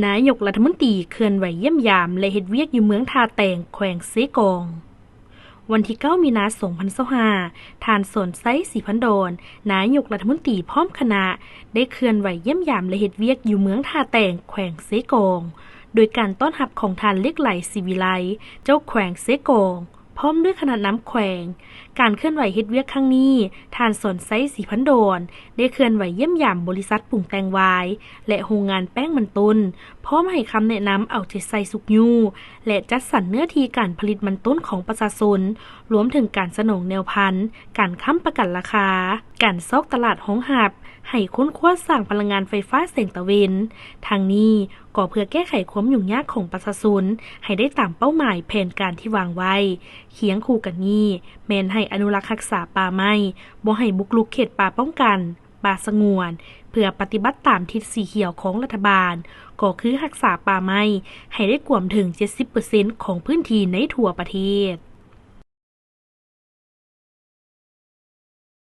ນາຍົກລັດຖະມົນຕີເຄື່ອນໄຫວຢ້ຽມຢາມ ແລະ ເຮັດວຽກຢູ່ເມືອງທ່າແຕງ ແຂວງເຊກອງ. ວັນທີເກົ້າ ມີນາ ສອງພັນຊາວຫ້າ, ທ່ານ ສອນໄຊ ສີພັນດອນ ນາຍົກລັດຖະມົນຕີ ພ້ອມຄະນະ ໄດ້ເຄື່ອນໄຫວຢ້ຽມຢາມ ແລະ ເຮັດວຽກຢູ່ເມືອງທ່າແຕງ ແຂວງເຊກອງ ໂດຍການຕ້ອນຮັບຂອງທ່ານ ເຫຼັກໄຫຼ ສີວິໄລ ເຈົ້າແຂວງເຊກອງ ພ້ອມດ້ວຍຄະນະນຳແຂວງ. ການເຄື່ອນໄຫວເຮັດວຽກຄັ້ງນີ້, ທ່ານ ສອນໄຊ ສີພັນດອນ ໄດ້ເຄື່ອນໄຫວຢ້ຽມຢາມບໍລິສັດປຸງແຕ່ງວາຍ ແລະ ໂຮງງານແປ້ງມັນຕົ້ນ, ພ້ອມໃຫ້ຄຳແນະນຳເອົາໃຈໃສ່ຊຸກຍູ້ ແລະ ຈັດສັນເນື້ອທີ່ການຜະລິດມັນຕົ້ນຂອງປະຊາຊົນ, ລວມເຖິງການສະໜອງແນວພັນ, ການຄ້ຳປະກັນລາຄາ, ການຊອກຕະຫຼາດຮອງຮັບ, ໃຫ້ຄົ້ນຄວ້າສ້າງພະລັງງານໄຟຟ້າແສງຕາເວັນ. ທັງນີ້ກໍເພື່ອແກ້ໄຂຄວາມຫຍຸ້ງຍາກຂອງປະຊາຊົນ ໃຫ້ໄດ້ຕາມເປົ້າໝາຍແຜນການທີ່ວາງໄວ້. ຄຽງຄູ່ກັນນີ້, ແມ່ນໃຫ້ອະນຸລັກຮັກສາປ່າໄມ້, ບໍ່ໃຫ້ບຸກລຸກເຂດປ່າປ້ອງກັນ, ປ່າສະຫງວນ, ເພື່ອປະຕິບັດຕາມທິດສີຂຽວຂອງລັດຖະບານ, ກໍຄືຮັກສາປ່າໄມ້ໃຫ້ໄດ້ກວມເຖິງ ເຈັດສິບເປີເຊັນ ຂອງພື້ນທີ່ໃນທົ່ວປະເທດ.